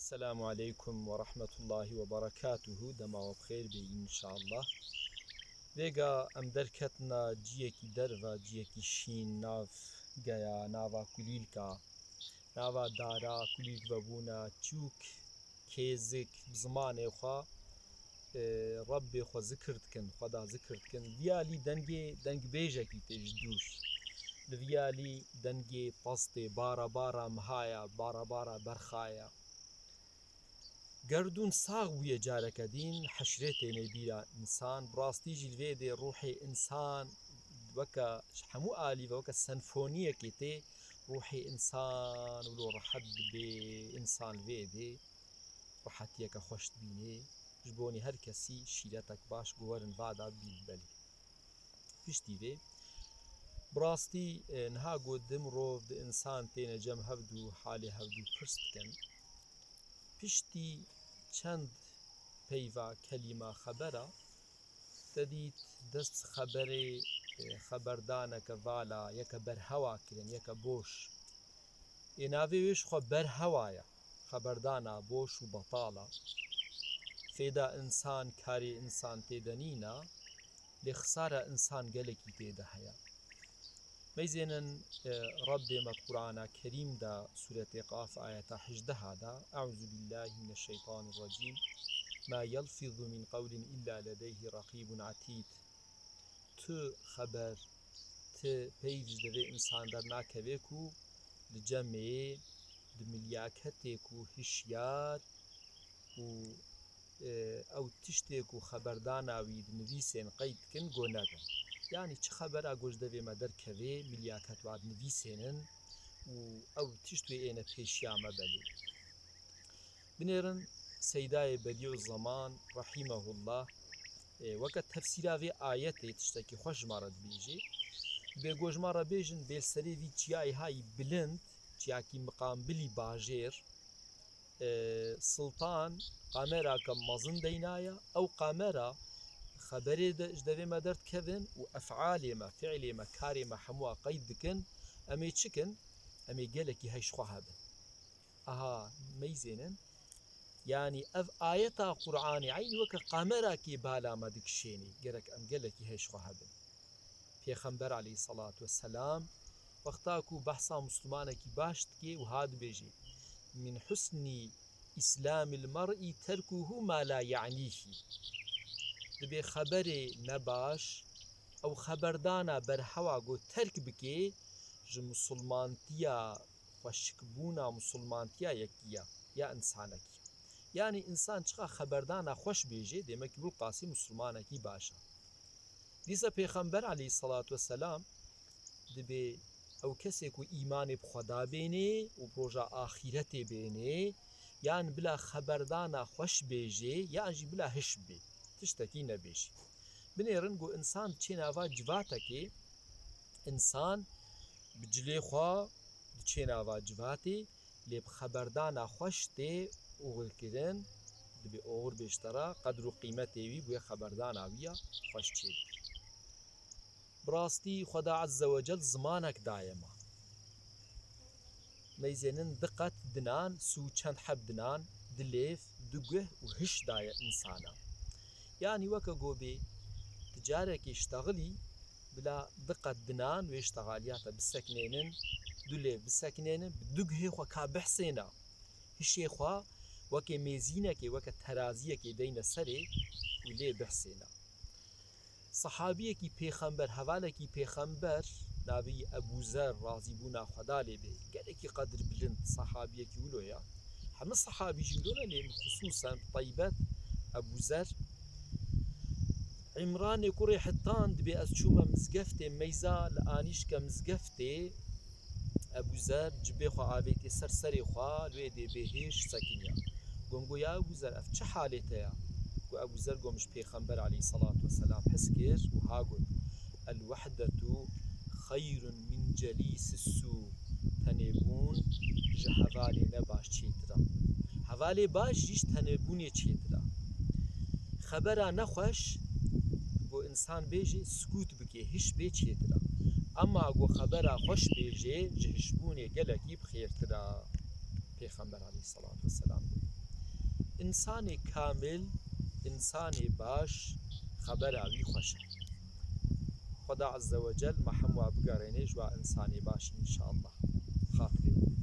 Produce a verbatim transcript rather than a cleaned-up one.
Selamu aleykum ve rahmetullahi ve berekatuhu. Dema we bi xêr bê înşallah. Vêga em derketina ciyekî derva, ciyekî şîn, nav geya, nava kulîlka, nava dara, kulîlk vebûna, çûk, kêzik, bi zimanê xwe, e, Rebbê xwe zikir dikin, Xweda zikir dikin. Viya lî dengê dengbêjekî tê ji dûr. Li viya lî dengê pastê, bara bara mihaya, bara bara berxaya. Gerdûn sax bûye careke dîn, heşrê têne bîra însan. Bi rastî jî li vê dê ruhê însan weke ji hemû alî ve weke senfoniyekê tê, ruhê însan wilo rehet dibe, însan li vê dê rehetiyeke xweş dibîne. Ji bonî her kesî şîretek baş ku werin vada bîn belê. Piştî vê, bi rastî, e, niha ku du mirov, du însan têne cem hevdû, halê hevdû pirs dikin. Piştî çend peyva, kelîma, xebera, te dît dest xeberê, e, xeberdaneke vala, yeke berhewa kirin, yeke boş. Ê navê wê ji xwe berhewa ye, xeberdana boş û betala. Fêda însan, karê însan têde nîna, lê xisara însan gelekî têde heye. Meyzênin, e, Rebbê me di Qur'ana Kerîm de, Sûretê Qaf, ayeta hejdeh de, "Euzu billahi mineşşeytanirracîm. Ma yelfizu min qewlin illa ledeyhi raqîbun atîd." Tu xeber, ti peyv ji devê însan dernakeve ku li cemê, di milyaketê ku hişyar û, e, ew tiştê ku xeberdana wî dinivîsên qeyd dikin, go nebe. Yanî çi xebera ku ji devê me derkevê, milyaket wa dinivîsênin û ew tişt wê êne pêşiya me belê. Binêrin Seydayê Bedîûzzeman, rahîmehullah, e, weke tefsîra vê ayetê tiştekî xweş ji me re dibêjê. Dibê go ji me re bêjin, bê li serê vî çiyayê hayî bilind, çiyakî miqambilî bajêr, e, siltan qamerake mezin deynaye, ew qamera xeberê de, ji devê me derdikevin û efalê me, fiilê me, karê me hemûa qeyd dikin, em ê çi kin? Em ê gelekî hey ji xwe hebin. Aha, meyzênin. Yanî ev ayeta Qur'anê eynî weke qamerakê bala me dikişênî. Gerek em gelekî hey ji xwe hebin. Pêxember aleyhisselatu vesselam wexta ku behsa muslimanekî baş dike, wiha dibêje, "Min husni islamil mer'i terkuhu ma la ya'nîhi." Dibê xeberê nebaş, ew xeberdana berhewa ku terk bike, ji musulmantiya, xweşikbûna musulmantiya yekî ya, ya însanekî ya. Yanî însan çiqa xeberdana xweş bêje, demek ki bilqasî musulmanekî baş e. Dîsa Pêxember aleyhisselatu vesselam dibê ew kesê ku îmanê bi Xweda bênê û bi roja axîretê bênê, yan bila xeberdana xweş bêjê, yan jî bila hiş bê, tiştekî nebêjê. Binêrin ku însan diçê nava civatekê, însan bi cilê xwe diçê nava civatê, lê bi xeberdana xweş tê oxirkirin, dibê oxir bê ji te re, qedr û qîmetê wî, bûye xeberdana wî ya xweş çêdibî. Bi rastî Xweda Azze ve Cel zimanek daye me. Meyzênin di qet dinan, sû çend heb dinan, di lêv, di guh û hiş daye însana. Yanî weke go bê tu carekê ştexilî, bila di qet dinan wê ştexaliya te biseknênin, du lêv biseknênin, bi du guhê xwe ka bihsêna. Hişê xwe weke mêzînekê, weke teraziyekê deyne serê û lê bihsêna. Sehabiyekî pêxember, hevalekî pêxember, navê wî Ebû Zer, razîbûna Xweda lê bê, gelekî qedirbilind, sehabiyekî wilo ya. Hemî sehabî jî wilo ne, lê xisûsen bi taybet Ebû Zer. Îmranê kurê Hittan dibê ez çûme mizgeftê, meyza li anîşke mizgeftê, Ebû Zer cibê xwe avêtiye ser serê xwe, li wê dê bêhêj sekiniya. Got, go ya Ebû Zer, ev çi halê te ya? Got, Ebû Zer, got, min ji Pêxember aleyhisselatu vesselam his kir, wiha got, "El wehdetu xeyrun min celîsis sû." Tenêbûn ji hevalê nebaş çêtir e. Hevalê baş jî ji tenêbûnê çêtir e. Xebera nexweş, got, însan bêjê, sikût bike, hiş bê, çêtir e. Ema got, xebera xweş bêjê, ji hişbûnê gelekî bi xêrtir e. Pêxember aleyhisselatu vesselam got. Însanê kamil, însanê baş, xebera wî xweş e. Xweda Azze ve Cel me hemwa bigerêne ji wa însanê baş înşallah. Xatirê we.